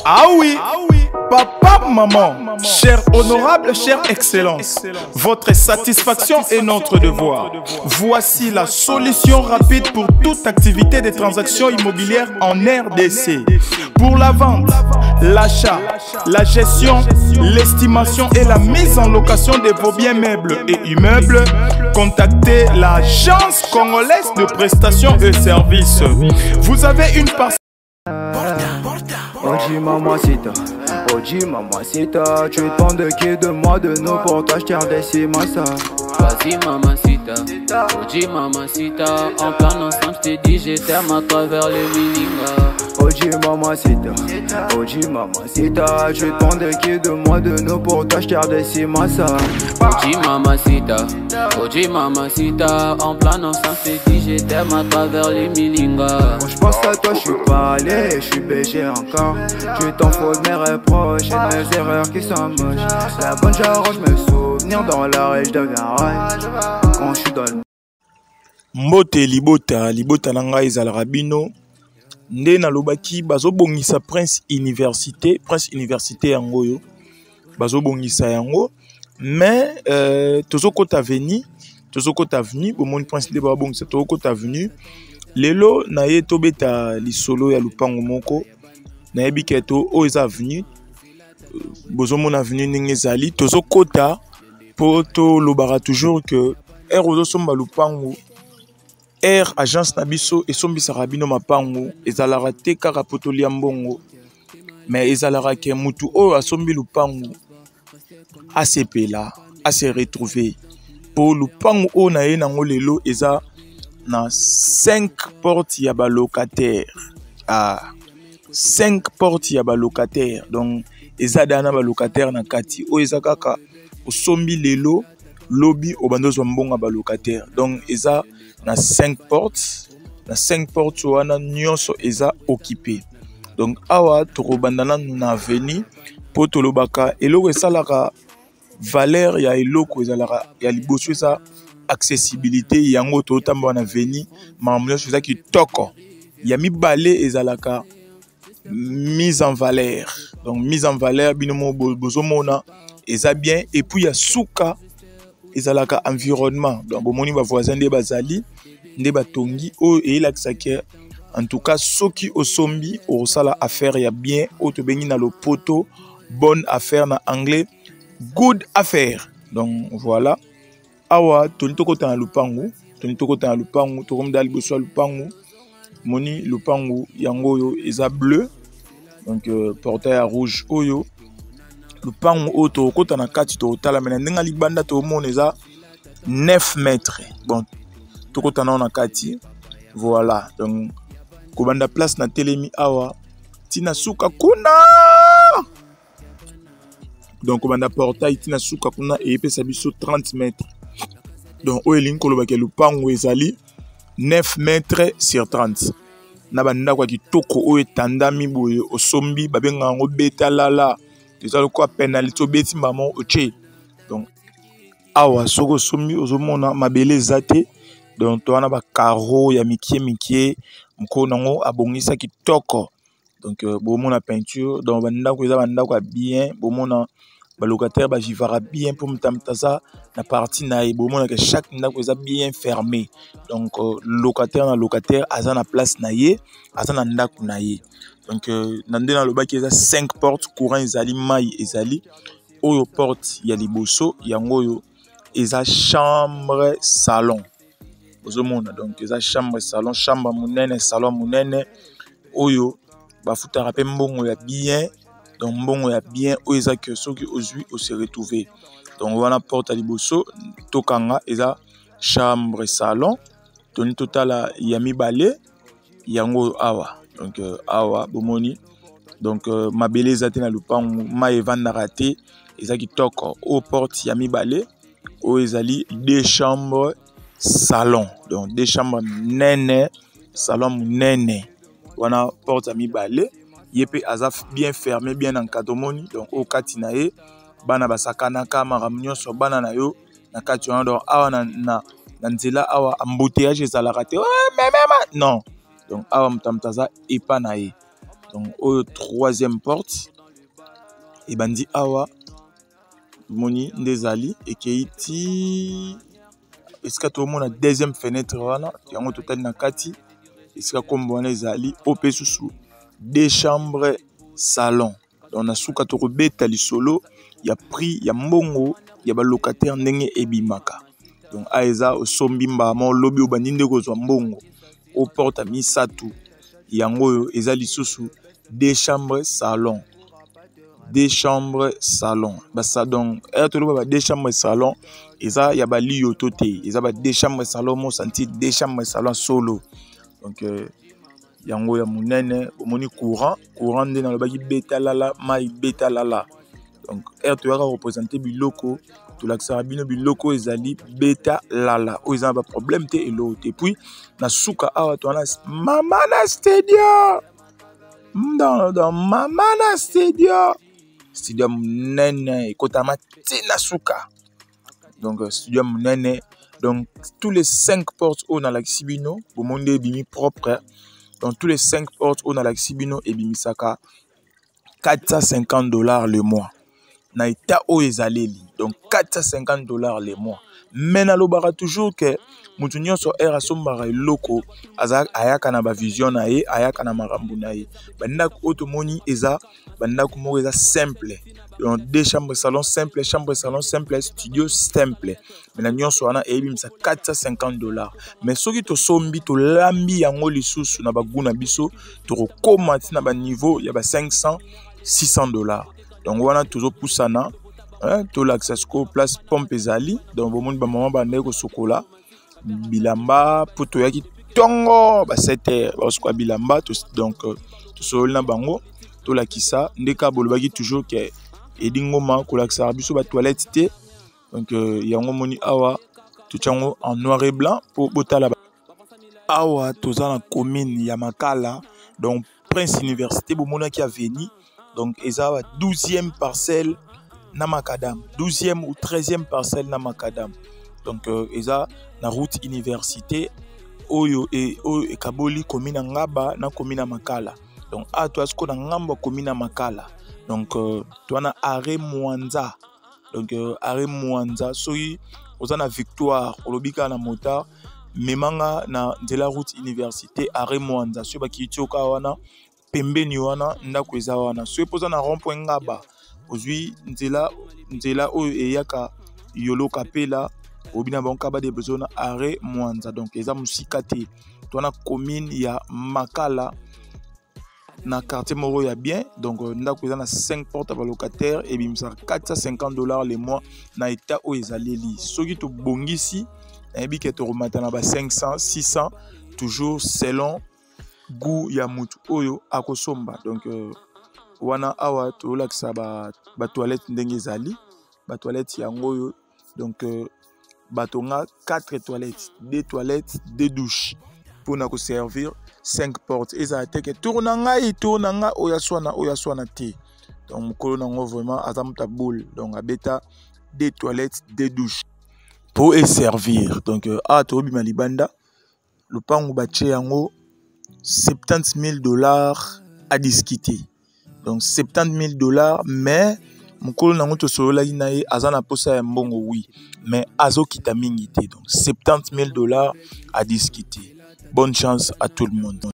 Ah oui, papa, maman, cher honorable, chère excellence, votre satisfaction est notre devoir. Voici la solution rapide pour toute activité de transaction immobilière en RDC. Pour la vente, l'achat, la gestion, l'estimation et la mise en location de vos biens meubles et immeubles, contactez l'Agence congolaise de prestations et services. Vous avez une parcelle. Oji mamacita, Oji mamacita, tu dépends de qui, de moi, de nous, pour toi je tire des ça. Vas-y mamacita, Oji mamacita, en plein ensemble je t'ai dit je t'aime à travers le mininga. Oji mamacita, Oji mamacita, tu dépends de qui, de moi, de nous, pour toi je tire des ça. Oji mamacita, Oji mamacita, en plein ensemble je t'ai dit je t'aime à travers les mininga. Quand je pense à toi, je suis pas allé, je suis BG encore. Tu t'en fous de mes reproches et de mes erreurs qui sont moches. La bonne j'arrange mes souvenirs dans la rue, je deviens raille. Quand je suis dans le Mbote libota, libota na ngai ezalaka bino nde nalobaki bazobongisa Prince Université, Prince Université yango oyo bazobongisa yango, mais tozokota avenue, tozokota avenue, bomoni Prince nde babongisa, tozokota avenue. Lelo na ye tobeta lisolo ya lupango moko, nayebi ke to oyo eza avenue, bozomona avenue ndenge ezali, tozokota po tolobaka toujours que heure ozosomba lupango, heure agence na biso esombisaka bino mapango, ezalaka te kaka po tolia mbongo, mais ezalaka ke mutu oyo asombi lupango asepela, ase retrouver. Po lupango oyo na ye nango lelo eza na 5 portes ya ba locataire. Ah, 5 portes ya ba locataire. Donc eza dana ba locataire na kati. Oyo eza kaka osombi lelo lobi obanda ozwa mbongo ya ba locataire. Donc eza na 5 portes, na 5 portes wana nyonso eza occupé. Donc awa tokobanda nanu na avenue po tolobaka eloko esalaka valeur ya eloko ezalaka ya liboso eza accessibilité, yango totambola na avenue makambo nyonso eza kitoko. Ya mibale ezalaka mise en valeur, donc mise en valeur bino mo bozomona eza bien. Et puis ya suka ezalaka environnement, donc bomoni ba voisin nde bazali nde batongi oyo eyelakisaka en tout cas soki osombi okosala affaire ya bien oyo tobengi na lopoto bonne affaire, na anglais good affaire. Donc voilà, awa toni tokota na lupangu, toni tokota na lupangu, tokomda liboso ya lupangu, moni lupangu yango oyo eza bleu, donc portail ya rouge oyo lupangu oyo tokota na kati tokotala, mais na ndenge libanda tokomona eza 9 mètres. Bon, tokota nao na kati, voilà. Donc kobanda place na telemi awa tina suka kuna, donc kobanda portail tina suka kuna eyepesa biso 30 mètres. Donc oyo elingi kolobaka lupangu ezali 9 mètres sur 30 na bandako ya kitoko oyo etandami boye osombi, babengaka yango betalala, eza lokola penalty obeti mbamo otie. Donc awa soki osombi ozomona mabele eza te, donc to wana ba carreau ya mikie mikie, mokolo nango abongisa kitoko. Donc bomona peinture, donc bandako eza bandako ya bien, bomona ba locataire ba vivara bien po moto aza na partie na ye, bomona que chaque ndako eza bien fermé. Donc locataire na locataire aza na place na ye, aza na ndako na ye. Donc na nde nalobaki eza 5 portes, courant ezali, mai ezali. Oyo porte ya liboso yango oyo eza chambre salon, ozomona donc eza chambre salon, chambre monene, salon monene oyo bafutaka pe mbongo ya bien. Donc mbongo ya bien oyo eza que soki ozwi ose retrouver. Donc wana porte ya liboso tokanga eza chambre salon, toni totala ya mibale yango awa. Donc awa bomoni, donc mabele eza te na lupangu, mai evandaka te, eza kitoko. Oyo porte ya mibale oyo ezali deux chambres salon, donc deux chambres nene, salon monene wana porte ya mibale, ye pe aza bien fermé, bien encadré moni. Donc oyo kati na ye bana basakanaka makambo nyonso bana na yo na kati wana. Donc awa na nzela awa embouteillage ezalaka te, oh, meme, non. Donc awa moto aza epa na ye. Donc oyo troisième porte ebandi awa, moni nde ezali ekei ti esika tomona deuxième fenêtre wana. Yango totali na kati esika nkombo wana ezali oyo mpe susu deux chambres salon. Donc na suka tokobeta lisolo ya prix ya mbongo ya balocataire ndenge ebimaka. Donc a eza osombi mbama, olobi obandi nde kozwa mbongo. O porte misato yango oyo eza lisusu deux chambres salon, deux chambres salon. Basa donc ere toloba ba deux chambres salon eza ya baliyo to te, eza ba deux chambres salon mo santi deux chambres salon solo. Donc yango ya monene, omoni courant, courant nde nalobaki betalala mai betalala. Donc ere toyaka représente biloko, tolakisaka bino biloko ezali beta lala, oyo eza na baproblème te, eloko te. Puis na suka awa towana mama na studio, dans mama na studio, studio ya monene ekotama ntina suka. Donc studio ya monene. Donc tous les 5 portes oyo nalakisi bino, bomoni nde ebimi propre. Donc tous les 5 portes oyo nalakisi bino ebimisaka 450 $ le mois na état oyo ezaleli. Donc 450 $ le mois. Mais nalobaka toujours ke motu nyonso ere asombaka eloko, ayaka na bavision na ye, ayaka na makambo na ye. Bandako oyo tomoni eza bandako moko eza simple. Donc deux chambres salon simple, chambre salon simple, studio simple, mais na nyonso wana eyebimisa 450 $. Mais soki tosombi, tolambi yango lisusu na bagoût na biso, tokokóma ntina baniveau ya ba 500, 600 $. Donc wana tozopusana, tolakisa sikoyo place pompe ezali. Donc bomoni bamama bandaki kosokola bilamba mpo toyaki ntongo ba 7 heures, bakosukola bilamba. Donc tosololi na bango, tolakisa nde kaka bolobaki toujours ke Edi Ngoma kolakisaka biso batoilette te. Donc yango moni awa totia yango en noir et blanc mpo botala. Awa toza na commune ya Makala, donc Prince Université bomonaki avenue. Donc eza ba 12e parcelle na macadam, 12e ou 13e parcelle na macadam. Donc eza na route université oyo oyo ekaboli commune ya Ngaba na commune ya Makala. Donc awa toza sikoyo na ngambo ya commune ya Makala. Donc toza na arrêt Mwanza. Donc arrêt Mwanza, soki oza na Victoire, olobi kaka na motard: memanga na nzela route université, arrêt Mwanza. Soki bakiti ti oka wana pembeni wana, ndako eza wana. Soki mpo oza na rond point Ngaba, ozwi nzela oyo eyaka Yolo Kapela, obi na bango kaba de besoin na arrêt Mwanza. Donc eza mosika te, to wana commune ya Makala na quartier moko ya bien. Donc ndako eza na 5 porte ya balocataire, ebimisaka 450 $ le mois na état oyo ezaleli. Soki tobongisi, nayebi ke tokomata na ba 500, 600, toujours selon goût ya mutu oyo akosomba. Donc wana awa tolakisa batoilette ba ndenge ezali, batoilette yango oyo. Donc batonga 4 toilettes, 2 toilettes, 2 douches mpona koservir 5 portes. Ezala te ke tour na ngai, tour na ngai, oyo aswana, oyo aswana te. Donc mokolo nango vraiment aza moto aboule. Donc abeta 2 toilettes, 2 douches mpo eservir. Donc awa tobima libanda lopango, batie yango 70 000 $ à discuter. Donc 70 000 $, mais mokolo nango tosololaki na ye, aza na posa ya mbongo, oui, mais azokita mingi te. Donc 70 000 $ à discuter. Bonne chance à tout le monde.